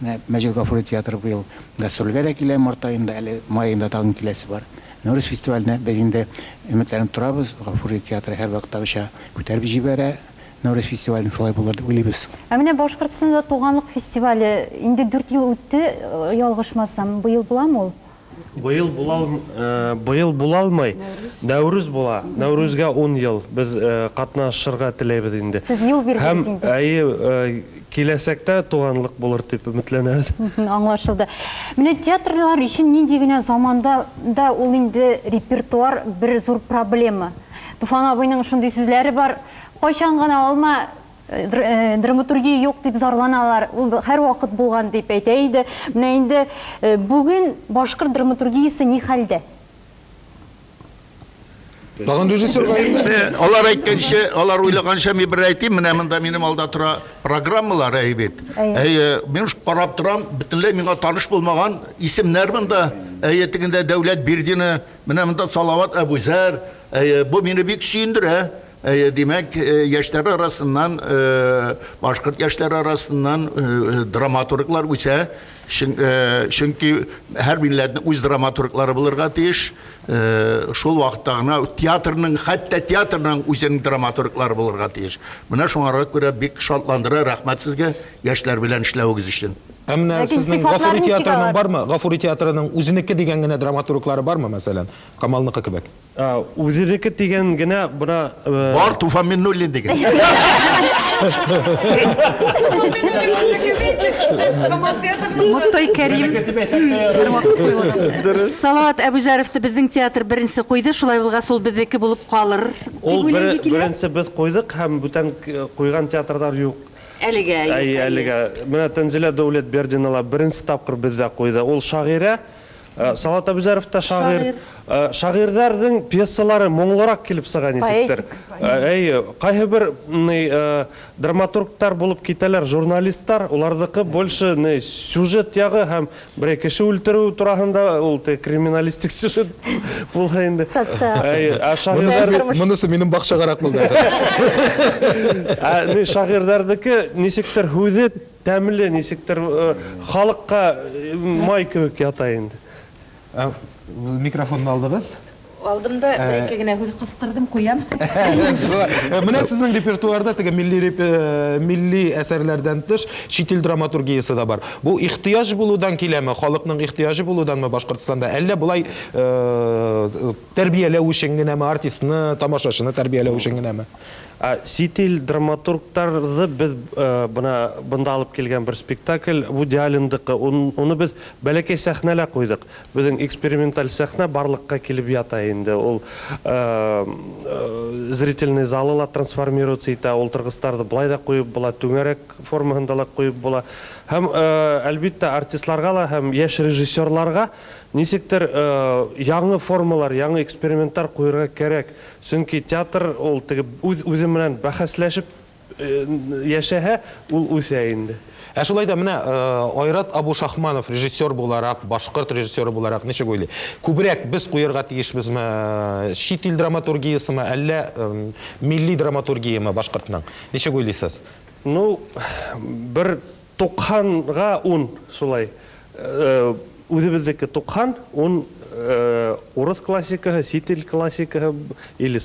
Менә Мәҗит Гафури театры быел гастрольгә дә килә март аенда, әле май аенда тагын киләсе бар. Нәүрүз фестиваленә без инде өметләнеп торабыз. Гафури театры һәрвакыттагыча күтәреп җибәрә Нәүрүз фестивален, шулай булыр дип уйлыйбыз. Ә менә Башкортстанда Туганлык фестивале инде дүрт ел үтте, ялгышмасам, быел буламы ул? Быел була, быел була алмый. Нәүрүз була. Нәүрүзгә ун ел. Без катнашырга теләйбез инде. Сез юл бирдегез Һәм, инде. әйе, киләчәктә туганлык булыр дип өметләнәбез. Аңлашылды. Менә театрлар өчен нинди генә заманда да ул инде репертуар бер зур проблема. Туфан абыйның шундый сүзләре бар, Кайчан гына алма, драматургия юк дип зарланалар, ул һәрвакыт булган дип әйтә иде. Менә инде бүген башкорт драматургиясе ни хәлдә? Тагын режиссер гаепле. Алар әйткәнчә, алар уйлаганча мин бер әйтим, менә монда минем алда тора программалар әй бит. Әйе, мин карап торам, бөтенләй миңа таныш булмаган исемнәр монда. Әйе, тегендә Дәүләт Бирдина, менә монда Салават Әбүзәр. Әйе, бу мине бик сөендерә. Әйе, димәк, яшьләр арасыннан, башкорт яшьләре арасыннан драматурглар үсә. Чөнки һәр милләтнең үз драматурглары булырга тиеш. Шул вакытта гына театрның, хәтта театрның үзенең драматурглары булырга тиеш. Менә шуңарга күрә бик шатландыра, рәхмәт сезгә яшьләр белән эшләвегез өчен. Ә менә сезнең Гафури театрының бармы? Гафури театрының үзенеке дигән генә драматурглары бармы, мәсәлән, Камалныкы кебек? Үзенеке дигән генә бына Бар Туфан Миннуллин дигән. Мостай Кәрим һәрвакыт куелган. Салават Әбүзәровны безнең театр беренче куйды, шулай булгач ул безнеке булып калыр дип Ул уйлыйм килә. беренче без куйдык һәм бүтән куйган театрлар юк. Әлегә юк. Әйе, әлегә. Менә Тәнзилә Дәүләтбердина ла беренче тапкыр бездә куйды. Ул шагыйрә. Салават Әбүзәров та шагыйрь. Шагыйрьләрнең пьесалары моңлырак килеп чыга ничектер. Әйе, кайһы бер драматургтар булып китәләр, журналистлар, улардыкы больше сюжет ягы һәм берәй кеше үлтерү турасында ул криминалистик сюжет була инде. Әйе, ә шагыйрьләр Монысы минем бакчагарак булды. Ә ни шагыйрьләрнеке ничектер һүзе тәмле, ничектер халыкка май кебек ята инде. Микрофонны алдыгыз? Алдым да бер-ике генә һүз кыстырдым, куям. Менә сезнең репертуарда теге милли әсәрләрдән тыш чит ил драматургиясе дә бар. Бу ихтыяҗ булудан киләме, халыкның ихтыяҗы булуданмы Башкортстанда? Әллә болай тәрбияләү өчен генәме, артистны, тамашачыны тәрбияләү өчен генәме? Чит ил драматургтарны без бына бында алып килгән бер спектакль Вуди Аллендыкы. Уны без бәләкәй сәхнәлә куйдык. Безнең эксперименталь сәхнә барлыкка килеп ята инде. Ул зрительный залы ла трансформироваться итә, ултыргычларны былай да куеп була, түңәрәк формасында ла куеп була. Һәм әлбиттә артистларга ла һәм яшь режиссерларга ничектер яңы формалар, яңы экспериментлар куярга кирәк. Чөнки театр ул теге үз-үзе белән бәхәсләшеп яшәһә, ул үсә инде. Ә шулай да менә Айрат Абушахманов режиссер буларак, башкорт режиссеры буларак ничек уйлый? Күбрәк без куярга тиешбезме чит ил драматургиясеме, әллә милли драматургиямы башкортның? Ничек уйлыйсыз? Ну, бер 90-га 10 шулай. Үзебезнеке 90, 10 урыс классикасы, чит ил классикасы или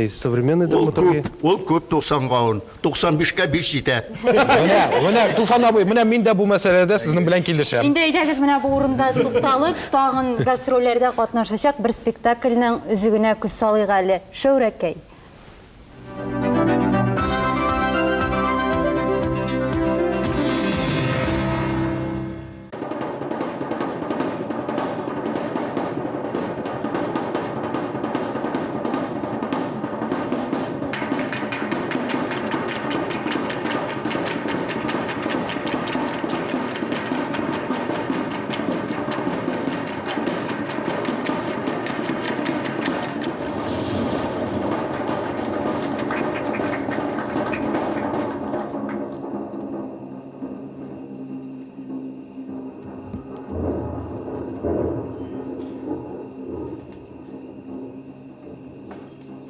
современный драматургия. Ул күп 90-га 10, 95-кә 5 җитә. Менә, Туфан абый, менә мин дә бу мәсьәләдә сезнең белән килешәм. Инде әйдәгез менә бу урында тукталып, тагын гастрольләрдә катнашачак бер спектакльнең өзегенә күз салыйк әле. Шәүрәкәй.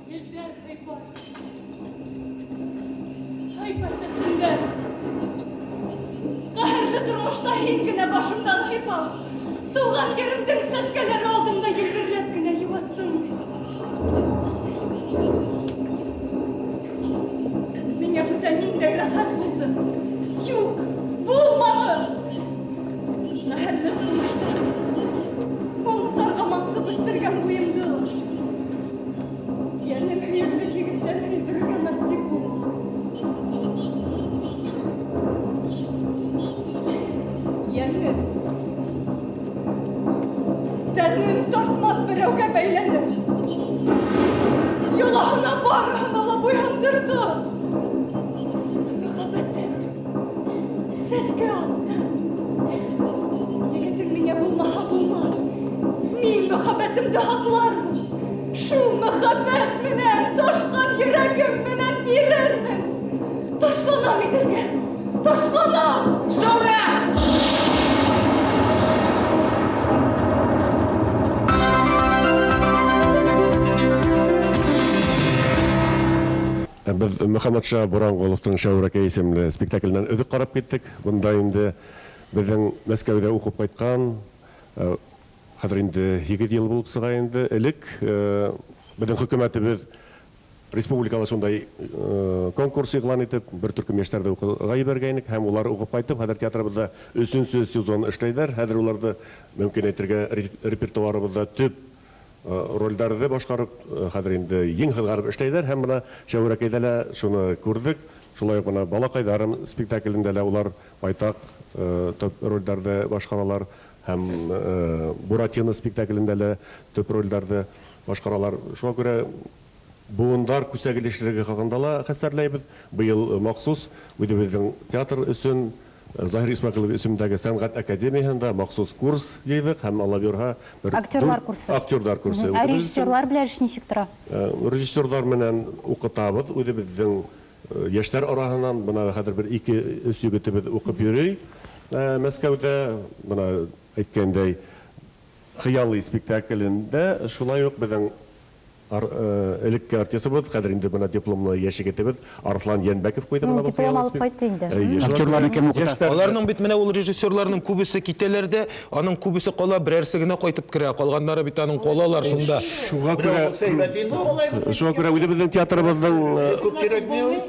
Илдәр һыйпар. Һыйпа сәсемдән. Каһәрле тормышта һин генә башымнан һыйпап, туган еремдең сәскәләре алдында елберләп кенә юаттың бит. Миңа бүтән ниндәй рәхәт булды? Юк, булмады! Каһәрле тормышта моң-зарга мансып үстергән буемды ла. Йәнем һөйөрлек егеттән һөйдерергә насыйп булмады. Йәнем, тәнем тартмас берәүгә бәйләнеп. Йолаһына барыһына ла буйһындырды. Мөхәббәтем сәскә атты. Егетең миңа булмаһа булма. Мин мөхәббәтемде һаклармын. Шул мөхәббәт Без Мөхәммәтша Буранголовның Шәүрәкәй исемле спектакленнән өзек карап киттек. Монда инде безнең Мәскәүдә укып кайткан, хәзер инде 8 ел булып чыга инде, элек безнең хөкүмәтебез республикада шундай конкурс игълан итеп, бер төркем яшьләрне укырга җибәргәйнек һәм улар укып кайтып, хәзер театрыбызда өченче сезон эшләйләр. Хәзер уларны, мөмкин әйтергә, репертуарыбызда төп рольләрне башкарып, хәзер инде иң һызгарып эшләйләр һәм менә Шәүрәкәйдә лә шуны күрдек. Шулай ук менә Балакайларым спектаклендә лә улар байтак төп рольләрне башкаралар һәм Буратино спектаклендә лә төп рольләрне башкаралар. Шуңа күрә буындар күсәгелешлеге хакында ла хәстәрләйбез. Быел махсус үзебезнең театр өчен Заһир Исмәгыйлов исемендәге сәнгать академияһендә махсус курс җыйдык һәм Алла боерһа бер Актерлар курсы. Актерлар курсы. Ә режиссерлар белән эш ничек тора? Режиссерлар менән укытабыз үзебезнең яшьләр араһыннан. Менә хәзер бер ике-өч егетебез укып йөри Мәскәүдә. Менә әйткәндәй, Хыялый спектаклендә шулай ук безнең элекке артистыбыз, хәзер инде менә дипломлы яшь егетебез Арслан Янбәков куйды менә бу Диплом алып кайтты инде. Актерларны кем укыта? Аларның бит менә ул режиссерларның күбесе китәләр дә, аның күбесе кала, берәрсе генә кайтып керә, калганнары бит аның калалар шунда. Шуңа күрә Шуңа күрә үзебезнең театрыбызның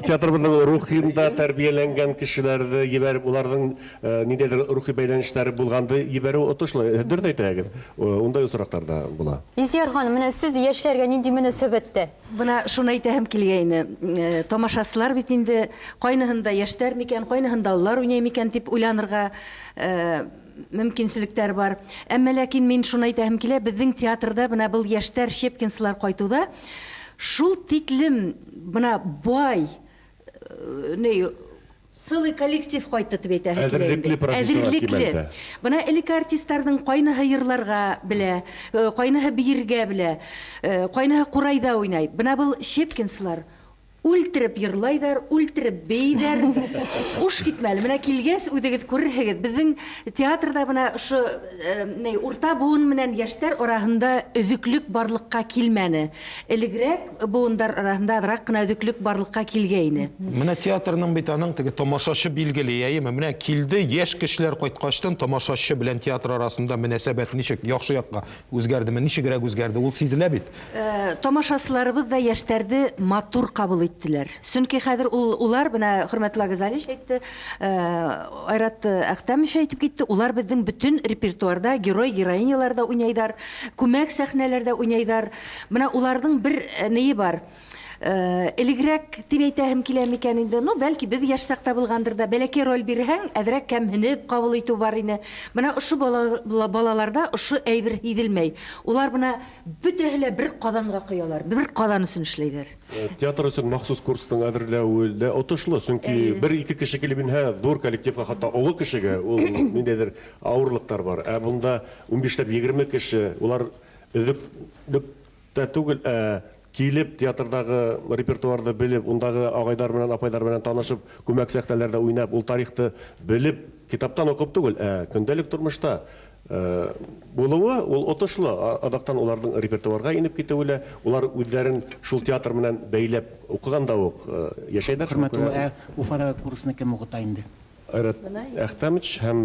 театрыбызның рухында тәрбияләнгән кешеләрне җибәреп, уларның Ниндәйдер рухи бәйләнешләре булганды җибәрү отышлы. Дөрес әйтәгез. Ундай очраклар да була. Илсөяр ханым, менә сез яшьләргә нинди мөнәсәбәттә? Менә шуны әйтәһем килгәйне. Тамашачылар бит инде кайныһында яшьтәр микән, кайныһында олылар уйный микән дип уйланырга мөмкинчелекләр бар. Әмма ләкин мин шуны әйтәһем килә, безнең театрда менә был яшьтәр, щепкинцылар кайтуда шул тиклем менә бай, ни, Целый коллектив кайтты дип әйтәһе килә инде. Әзерлекле профессионал Әзерлекле. кимәлдә. Менә элекке артистларның кайныһы йырларга белә, кайныһы биергә белә, кайныһы курайда уйнай. Менә был Щепкинцылар үлтереп йырлайдар, үлтереп бейдәр. Уш китмәле. Менә килгәс үзегез күрерһегез. Безнең театрда менә ошо ни урта буын менән яшьтәр араһында өзеклек барлыкка килмәне. Элегрәк буындар араһында азрак кына өзеклек барлыкка килгәйне. Менә театрның бит аның теге тамашачы билгели, әйеме? Менә килде, яшь кешеләр кайткачтын тамашачы белән театр арасында мөнәсәбәт ничек, яхшы якка үзгәрдеме, ничегрәк үзгәрде, ул сизелә бит. Тамашачыларыбыз да яшьтәрде матур кабул иттеләр. Чөнки хәзер ул, улар, менә Хөрмәтулла Газалич әйтте, Айрат Әхтәмович әйтеп китте, улар безнең бөтен репертуарда герой-героинялар да уйнайдар, күмәк сәхнәләрдә уйнайдар. Менә уларның бер ние бар. Элегрәк дип әйтәһем килә микән инде, ну, бәлки без яшь чакта булгандыр да, бәләкәй роль бирһәң, әзрәк кәмһенеп кабул итү бар ине. Менә ошо балаларда ошо әйбер һизелмәй. Улар менә бөтәһе лә бер казанга коялар, бер казан өчен эшләйләр. Театр өчен махсус курсның әзерләве дә отышлы, чөнки бер-ике кеше килеп инһә, зур коллективка, хәтта олы кешегә ул ниндәйдер авырлыклар бар. Ә монда унбишләп 20 кеше, улар өзеклек тә түгел, ә килеп театрдагы репертуарны белеп, ундагы агайлар белән, апайлар белән танышып, күмәк сәхнәләрдә уйнап, ул тарихты белеп, китаптан укып түгел, ә көндәлек тормышта булуы ул отышлы. Азактан уларның репертуарга инеп китүе лә, улар үзләрен шул театр белән бәйләп укыганда ук яшәйләр. Хөрмәтулла, ә Уфадагы курсны кем укыта инде? Айрат Әхтәмович һәм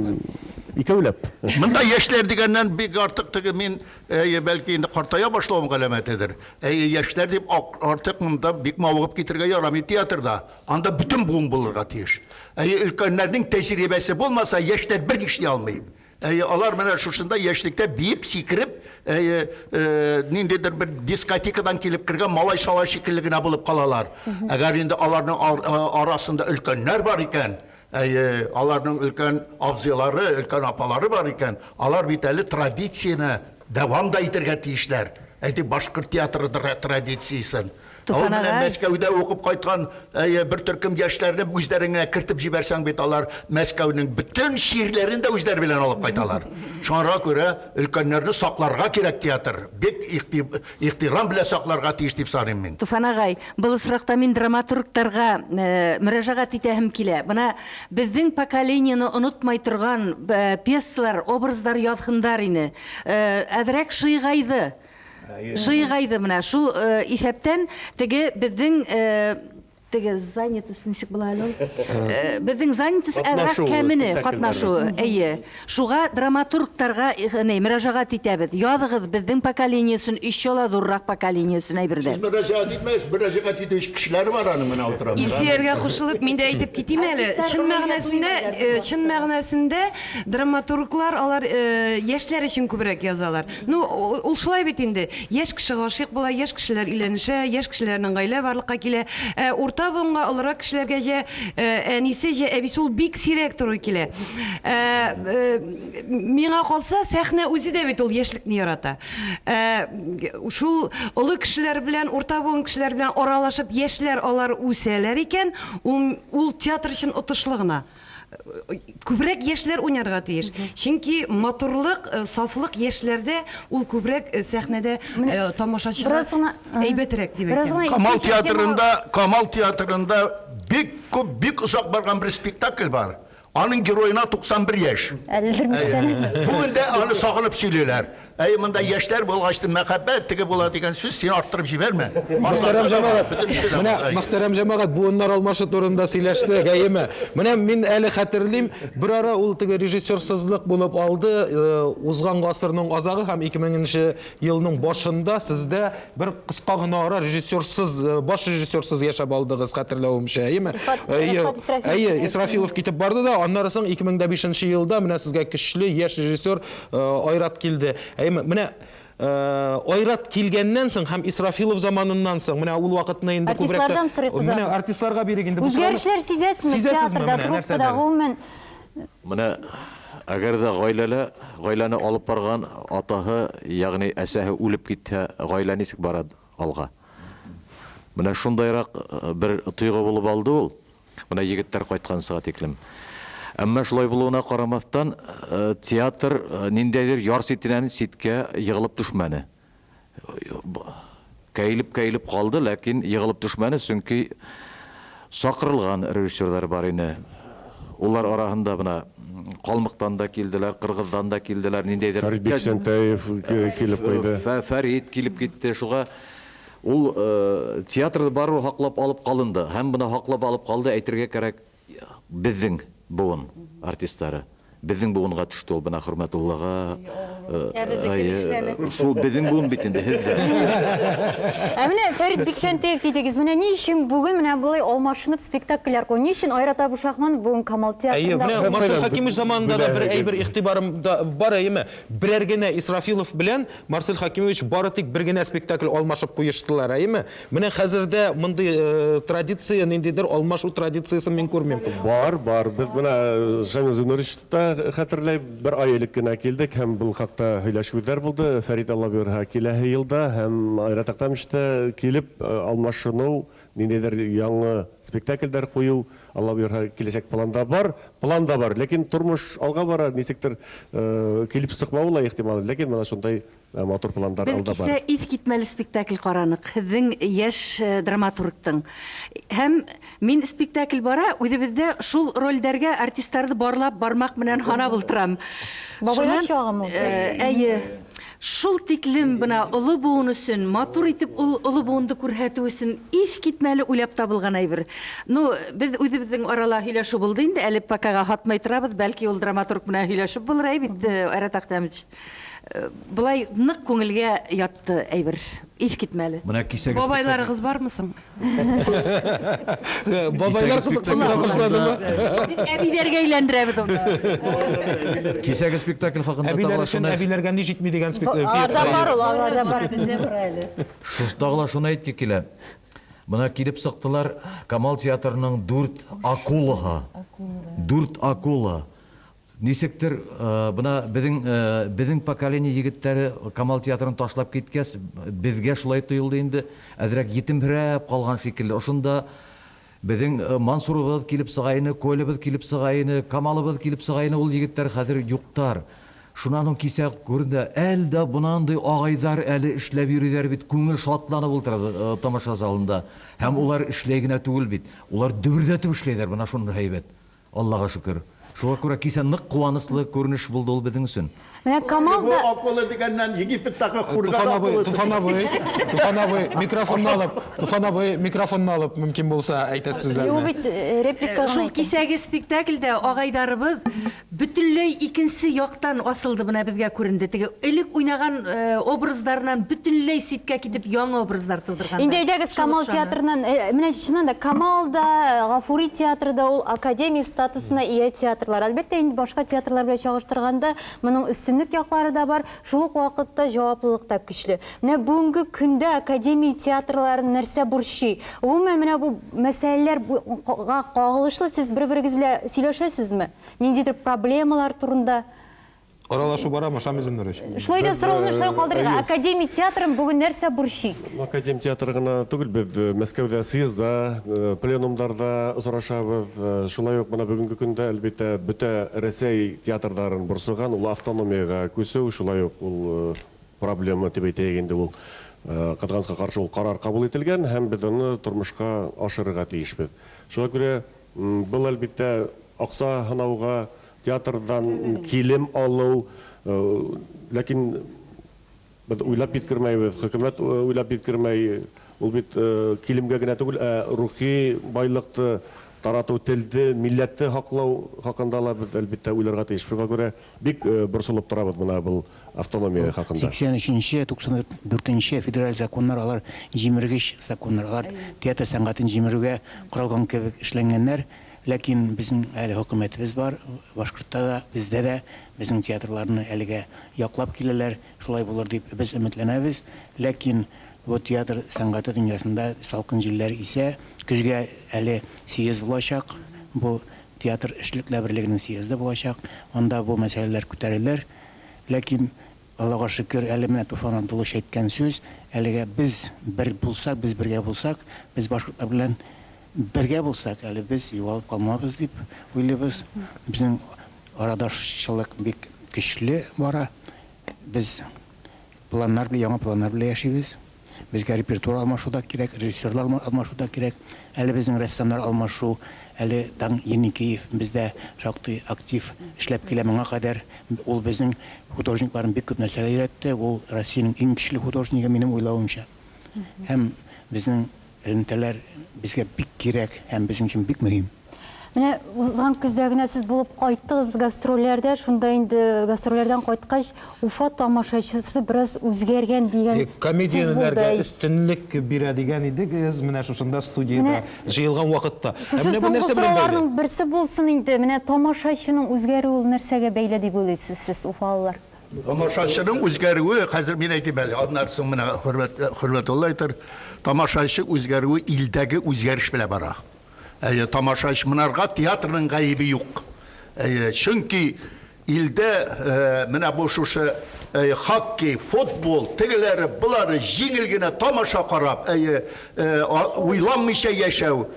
икәүләп. Монда яшьләр дигәннән бик артык теге мин, әйе, бәлки инде картая башлавым галәмәтедер. Әйе, яшьләр дип артык монда бик мавыгып китергә ярамый театрда. Анда бөтен буын булырга тиеш. Әйе, өлкәннәрнең тәҗрибәсе булмаса, яшьләр берни эшли алмый. Әйе, алар менә шушында яшьлектә биеп, сикереп, әйе, ниндидер бер дискотекадан килеп кергән малай-шалай шикелле генә булып калалар. Әгәр инде аларның арасында өлкәннәр бар икән, әйе, аларның өлкән абзыйлары, өлкән апалары бар икән, алар бит әле традицияне дәвам да итергә тиешләр. Әйтик, башкорт театры традициясен. Туфан Ул менә агай. Мәскәүдә укып кайткан, әйе, бер төркем яшьләрне үзләреңә кертеп җибәрсәң бит, алар Мәскәүнең бөтен чирләрен дә үзләре белән алып кайталар. Шуңа күрә өлкәннәрне сакларга кирәк театр. Бик ихтирам белән сакларга тиеш дип саныйм мин. Туфан агай, был очракта мин драматургтарга мөрәҗәгать итәһем килә. Менә безнең поколениене онытмай торган пьесалар, образлар язһындар ине. Әзрәк шыйгайды. Шыйгайды менә. Шул исәптән теге безнең Теге занятость ничек була әле ул? Э, безнең занятость әзрәк кәмене катнашу, әйе. Шуга драматургтарга ни, мөрәҗәгать итәбез. Языгыз безнең поколение өчен, еще ла зуррак поколение өчен әйберләр. Сез мөрәҗәгать итмәгез, мөрәҗәгать итүче кешеләр бар аның менә утыра. Илсөяргә кушылып, мин дә әйтеп китим әле. Чын мәгънәсендә, э, чын мәгънәсендә драматурглар алар э, яшьләр өчен күбрәк язалар. Ну, ул шулай бит инде. Яшь кеше гашыйк була, яшь кешеләр өйләнешә, яшь кешеләрнең гаилә барлыкка килә. Ә урта буынга, олырак кешеләргә җә әнисе, җә әбисе ул бик сирәк туры килә. Ә миңа калса, сәхнә үзе дә бит ул яшьлекне ярата. Ә шул олы кешеләр белән, урта буын кешеләр белән аралашып яшьләр алар үсәләр икән, ул ул театр өчен отышлы гына. Күбрәк яшьләр уйнарга тиеш. Чөнки матурлык, э, сафлык яшьләрдә ул күбрәк э, сәхнәдә э, тамашачыга әйбәтрәк дип әйтәм. Камал театрында, Камал театрында бик күп, бик озак барган бер спектакль бар. Аның героена 91 яшь. Бүген дә аны сагынып сөйлиләр. Әй, монда яшьләр булгач, мәхәббәт теге була дигән сүз, син арттырып җибәрмә. Мөхтәрәм җәмәгать, менә мөхтәрәм җәмәгать, буыннар алмашы турында сөйләштек, әйеме? Менә мин әле хәтерлим, бер ара ул теге режиссерсызлык булып алды, э, узган гасырның азагы һәм 2000 нче елның башында сездә бер кыска гына ара режиссерсыз, э, баш режиссерсыз яшәп алдыгыз, хәтерләвемчә, әйеме? Әйе, Исрафилов китеп барды да, аннары соң 2005 нче елда менә сезгә көчле яшь режиссер Айрат килде. Әйме, менә Айрат килгәннән соң һәм Исрафилов заманыннан соң, менә ул вакытны инде күбрәк Артистлардан сорыйк без Менә артистларга бирик инде. Үзгәрешләр сизәсезме театрда, труппада, гомумән? Менә әгәр дә гаиләле, гаиләне алып барган атаһы, ягъни әсәһе үлеп китсә, гаилә ничек бара алга? Менә шундайрак бер тойгы булып алды ул. Менә егетләр кайтканчыга тиклем. Әмма шулай булуына карамастан, театр ниндәйдер яр читенән читкә егылып төшмәне. Кәелеп-кәелеп калды, ләкин егылып төшмәне, чөнки чакырылган режиссерлар бар ине. Улар араһында менә Калмыктан да килделәр, Кыргыздан да килделәр, ниндәйдер Фәрит Бикчәнтәев килеп куйды. Фәрит килеп китте. Шуга Ул театрда барыбер һаклап алып калынды. Һәм моны һаклап алып калды, әйтергә кәрәк, безнең буын артистлары. Безнең буынга төште ул, менә Хөрмәтуллага. Шул безнең буын бит инде, һез дә. Ә менә Фәрит Бикчәнтәев дидегез. Менә ни өчен бүген менә болай алмашынып спектакльләр кую? Ни өчен Айрат Абушахманов бүген Камал театрында? Әйе, менә Марсель Хәкимович заманында да бер әйбер игътибарымда бар, әйеме? Берәр генә Исрафилов белән Марсель Хакимович бары тик бер генә спектакль алмашып куештылар, әйеме? Менә хәзер дә мондый традиция, ниндидер алмашу традициясен мин күрмим. Бар, бар. Без менә Шамил Зиннурович та хәтерләй, бер ай элек кенә килдек һәм бу хакта һөйләшүләр булды. Фәрит Аллабирһа киләһе елда һәм Айрат Әхтәмович та килеп, алмашыну, ниндидер яңы спектакльләр кую, Алла боерһа, киләчәк планда бар, план да бар, ләкин тормыш алга бара, ничектер килеп чыкмавы ла ихтимал, ләкин менә шундай матур пландар Без алда бар. кисә искитмәле спектакль каранык, һезнең яшь драматургтың. Һәм мин спектакль бара, үзебездә шул рольдәргә артистларны барлап, бармак белән һанап ултырам. Бабайлар Шуннан, чагымы ул? Әйе. Шул тиклем менә олы буын өчен, матур итеп ул олы буынды күрһәтү өчен искитмәле уйлап табылган әйбер. Ну, без үзебезнең арала һөйләшү булды инде, әле покага һатмай торабыз, бәлки ул драматург белән һөйләшеп булыр, әй бит, Айрат Әхтәмович. Болай нык күңелгә ятты әйбер. Искитмәле. Менә кисәге Бабайларыгыз бармы соң? Бабайлар кызыксындыра башладымы? Без әбиләргә әйләндерәбез аны. Кисәге спектакль хакында Әбиләр өчен әбиләргә ни җитми дигән спектакль. Аларда бар ул, аларда бар. Бездә бар әле. Тагы ла шуны әйтке килә. Менә килеп чыктылар Камал театрының дүрт акулаһы. Дүрт акула. Ничектер, менә безнең, безнең поколение егетләре Камал театрын ташлап киткәч, безгә шулай тоелды инде, әзрәк етемһерәп калган шикелле. Ошында безнең Мансурыбыз килеп чыга ине, Колябыз килеп чыга ине, Камалыбыз килеп чыга ине, ул егетләр хәзер юктар. Шуннан соң кисәк күренде, әл дә бунандый агайдар әле эшләп йөриләр бит, күңел шатланып утыра тамаша залында. Һәм улар эшләй генә түгел бит, улар дөбердәтеп эшләйләр, менә шундый һәйбәт. Аллага шөкер. Шуңа күрә кисә нык куанычлы күренеш булды ул безнең өчен. Менә Камал да Бу акула дигәннән Египеттагы Хургада Туфан абый, акуласы. Туфан абый, Туфан абый, микрофонны алып, Туфан абый, микрофонны алып, мөмкин булса, әйтәсез Юк сүзләрне. бит, э, реплика гына Шул әйтте. кисәге спектакльдә агайдарыбыз бөтенләй икенче яктан асылды менә безгә күренде. Теге элек уйнаган э, образларыннан бөтенләй читкә китеп яңа образлар тудырган. Инде әйдәгез Камал театрыннан, э, менә чыннан да Камал да, Гафури театры да ул академия статусына ия театрлар. Әлбәттә, инде башка театрлар белән чагыштырганда, моның өстенлек яклары да бар, шул ук вакытта җаваплылык та көчле. Менә бүгенге көндә академия театрларын нәрсә борчый? Гомумән, менә бу мәсьәләләр га кагылышлы сез бер-берегез белән сөйләшәсезме? Ниндидер проблемалар турында? Аралашу барамы, Шамил Зиннурович? Шулай да Без, сорауны шулай калдырырга. әйе. Академия театрын бүген нәрсә борчый? Академ театры гына түгел, без Мәскәүдә съездда, пленумдарда очрашабыз. Шулай ук менә бүгенге көндә, әлбәттә, бөтә Рәсәй театрдарын борчыган ул автономиягә күчү, шулай ук ул проблема дип әйтәйек инде ул кызганычка каршы ул карар кабул ителгән һәм без аны тормышка ашырырга тиешбез. Шуңа күрә был, әлбәттә, акча һынауга, театрдан килем алу, ләкин без уйлап җиткермәйбез, хөкүмәт уйлап җиткермәй, ул бит килемгә генә түгел, ә рухи байлыкты тарату, телде, милләтте һаклау хакында ла без, әлбәттә, уйларга тиеш. Шуңа күрә бик борчылып торабыз менә был автономия хакында. 83 нче, 94 нче федераль законнар алар җимергеч законнар, алар театр сәнгатен җимерүгә коралган кебек эшләнгәннәр. Ләкин безнең әле хөкүмәтебез бар, Башкортта да, бездә дә безнең театрларны әлегә яклап киләләр, шулай булыр дип без өметләнәбез. Ләкин бу театр сәнгате дөньясында салкын җилләр исә, көзгә әле съезд булачак, бу театр эшлекләр берлегенең съезды булачак, анда бу мәсьәләләр күтәрелер. Ләкин, Аллага шөкер, әле менә Туфан Абдуллович әйткән сүз, әлегә без бер булсак, без бергә булсак, без башкортлар белән бергә булсак, әле без югалып калмабыз дип уйлыйбыз. Безнең арадашчылык бик көчле бара. Без планнар белән, яңа планнар белән яшибез. Безгә репертуар алмашу да кирәк, режиссерлар алмашу да кирәк. Әле безнең рәссамнар алмашу, әле Дан Еникеев бездә шактый актив эшләп килә моңа кадәр. Ул безнең художникларны бик күп нәрсәгә өйрәтте. Ул Россиянең иң көчле художнигы, минем уйлавымча. Һәм безнең элемтәләр безгә бик кирәк һәм безнең өчен бик мөһим. Менә узган көздә генә сез булып кайттыгыз гастрольләрдә, шунда инде гастрольләрдән кайткач, Уфа тамашачысы бераз үзгәргән дигән сүз булды. Комедияләргә өстенлек бирә дигән идегез, менә шушында студиядә җыелган вакытта. Ә Шушы менә бу соңгы нәрсә белән бәйле? сорауларның берсе булсын инде. Менә тамашачының үзгәрүе ул нәрсәгә бәйле дип уйлыйсыз сез, уфалылар? Тамашачының үзгәрүе, хәзер мин әйтим әле, аннан соң менә Хөрмәт, Хөрмәтулла әйтер, тамашачы үзгәрүе илдәге үзгәреш белән бара. Әйе, тамашачы, монарга театрның гаебе юк. Әйе, чөнки илдә менә бу шушы әйе, хоккей, футбол, тегеләре, болары җиңел генә тамаша карап, әйе, уйланмыйча яшәү,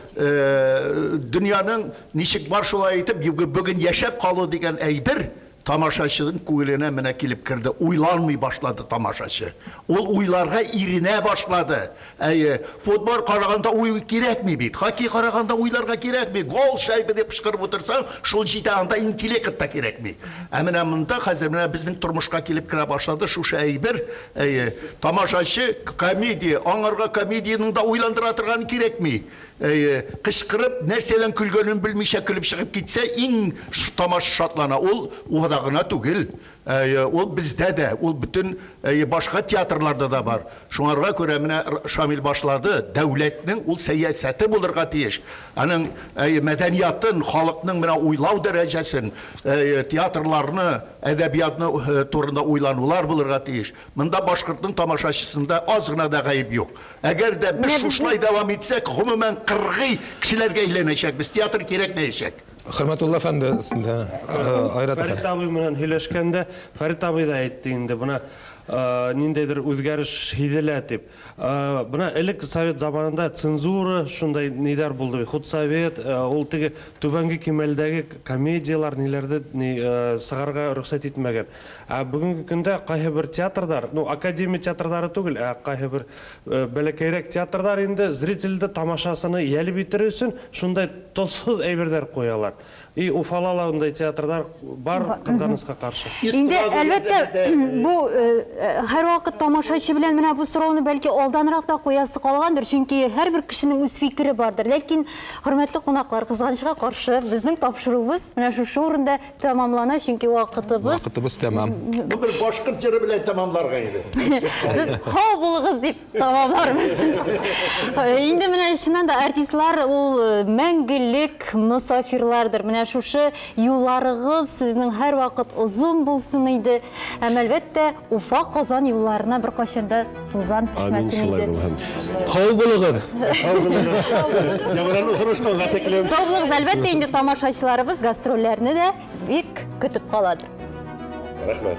дөньяның ничек бар шулай итеп бүген яшәп калу дигән әйбер тамашачының күңеленә менә килеп керде, уйланмый башлады тамашачы. Ул уйларга иренә башлады. Әйе, футбол караганда уй кирәкми бит. Хоккей караганда уйларга кирәкми. Гол, шайба дип кычкырып утырсаң, шул җитә, анда интеллект та кирәкми. Ә менә монда хәзер менә безнең тормышка килеп керә башлады шушы әйбер. Әйе, тамашачы комедия, аңарга комедиянең дә уйландыра торганы кирәкми. Әйе, кычкырып, нәрсәдән көлгәнен белмичә көлеп чыгып китсә, иң тамаша шатлана. Ул Уфада гына түгел, әйе, ул бездә дә, ул бөтен, әйе, башка театрларда да бар. Шуңарга күрә менә Шамил башлады, дәүләтнең ул сәясәте булырга тиеш. Аның, әйе, мәдәниятын, халыкның менә уйлау дәрәҗәсен, әйе, театрларны, әдәбиятны турында уйланулар булырга тиеш. Монда башкортның тамашачысында аз гына да гаеп юк. Әгәр дә без шушылай дәвам итсәк, гомумән, кыргый кешеләргә әйләнәчәкбез, театр кирәкмәячәк. Хөрмәтулла әфәнде, Айрат әфәнде. Фәрит абый белән һөйләшкәндә, Фәрит абый да әйтте инде, менә ниндәйдер үзгәреш һизелә дип. Менә элек совет заманында цензура шундай ниләр булды бит, худсовет, ул теге түбәнге кимәлдәге комедияләр, ниләрде сыгарга рөхсәт итмәгән. Ә бүгенге көндә кайһы бер театрдар, ну, академия театрдары түгел, ә кайһы бер бәләкәйрәк театрдар инде зрительдә тамашасыны ялеп итер өчен шундай тозсыз әйберләр куялар. И Уфала ла ундый театрлар бар, кызганыска каршы. Инде, әлбәттә, бу һәрвакыт тамашачы белән менә бу сорауны бәлки алданрак та куясы калгандыр, чөнки һәрбер кешенең үз фикере бардыр. Ләкин, хөрмәтле кунаклар, кызганычка каршы, безнең тапшыруыбыз менә шушы урында тәмамлана, чөнки вакытыбыз Вакытыбыз тәмам. Бу бер башкорт җыры белән тәмамларга иде. Без һау булыгыз дип тәмамларбыз. Инде менә чыннан да артистлар ул мәңгелек мосафирлардыр. Менә шушы юлларыгыз сезнең һәрвакыт озын булсын иде. Һәм әлбәттә, Уфа, Казан юлларына беркайчан да тузан Амин, төшмәсен шулай иде. булһын. Һау булыгыз. Һау булыгыз. Яңадан очрашканга тиклем. Сау булыгыз. Әлбәттә, инде тамашачыларыбыз гастрольләрне дә бик көтеп каладыр. Рәхмәт.